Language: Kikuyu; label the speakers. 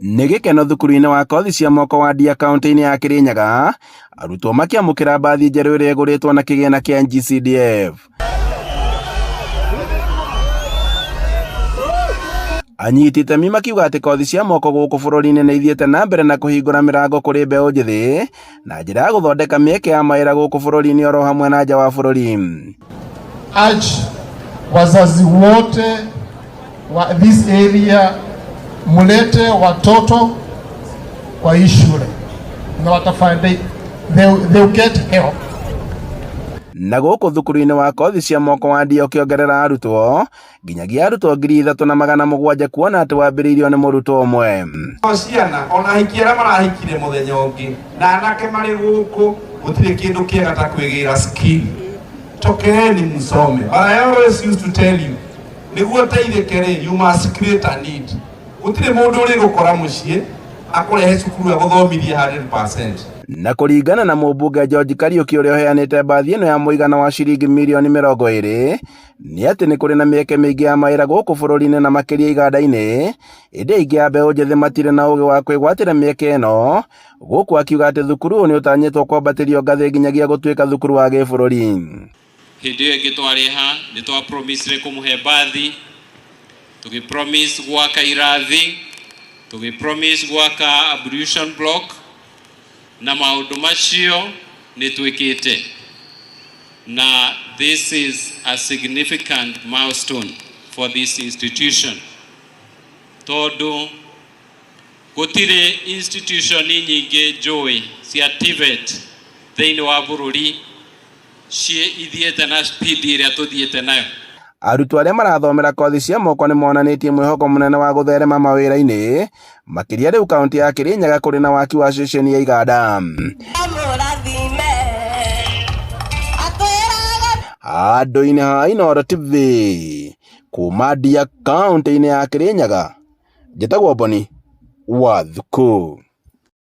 Speaker 1: Nĩ gĩkeno thukuru-inĩ wa kothi cia moko wa Ndia kaunti-inĩ ya Kirinyaga, arutwo makĩamũkĩra mbathi njerũ ĩrĩa ĩgũrĩtwo na kĩgĩna kĩa NGCDF. Anyiti itemi makiuga atĩ kothi cia moko gũkũ bũrũri-inĩ nĩ ithiĩte na mbere na kũhingũra mĩrango kũrĩ mbeũ njĩthĩ na njĩra ya gũthondeka mĩeke ya mawĩra gũkũ bũrũri-inĩ oro hamwe na nja wa bũrũri.
Speaker 2: Urge wazazi wote wa this area mulete watoto kwa hii shule na watafind they'll get help.
Speaker 1: Na gũkũ thukuru-inĩ wa kothi cia moko wa Ndia ũkĩongerera arutwo nginyagia arutwo 3700 kuona atĩ wambĩrĩirio nĩ mũrutwo ũmwe.
Speaker 3: O ciana ona ahiki arĩa marahikire mũthenya ũngĩ na anake marĩ gũkũ gũtirĩ kĩndũ kĩega ta kwĩgĩra skill. Tokeeni msome. But I always used to tell you, nĩguo ũteithĩke rĩ, you must create a need. Gũtirĩ mũndũ ũrĩgũkora mũciĩ akũrehe cukuru agũthomithie 100%.
Speaker 1: Na kũringana na mũmbunge George Kariũki ũrĩa ũheanĩte mbathi ĩno ya mũigana wa ciringi mirioni 20 nĩ atĩ nĩ kũrĩ na mĩeke mĩingĩ ya mawĩra gũkũ bũrũri-inĩ na makĩria iganda-inĩ, ĩndĩ aingĩ a mbeũ njĩthĩ matirĩ na ũgĩ wa kwĩgwatĩra mĩeke ĩno, gũkũ akiuga atĩ thukuru ũyũ nĩ ũtanyĩtwo kwambatĩrio ngathĩ nginyagia gũtuĩka thukuru wa gĩbũrũri.
Speaker 4: Hĩndĩ ĩyo ĩngĩ twarĩ ha nĩ twa promisire kũmũhe mbathi, tũgĩ promise gwaka irathi, tũgĩ promise gwaka ablution block, na maũndũ macio nĩ twĩkĩte. Na this is a significant milestone for this institution. Tondũ gũtirĩ institution nyingĩ njũĩ cia TVET thĩinĩ wa bũrũri ciĩ ithiĩte na speed ĩrĩa tũthiĩte nayo.
Speaker 1: Arutwo arĩa marathomera kothi cia moko nĩ monanĩtie mwĩhoko mũnene wa gũtherema mawĩra-inĩ, makĩria rĩu kaunti ya Kirinyaga kũrĩ na waki wa ceceni ya iganda. Handũ-inĩ ha Inooro TV, kuma Ndia kaunti-inĩ ya Kirinyaga, njĩtagwo Boni wa Thuku.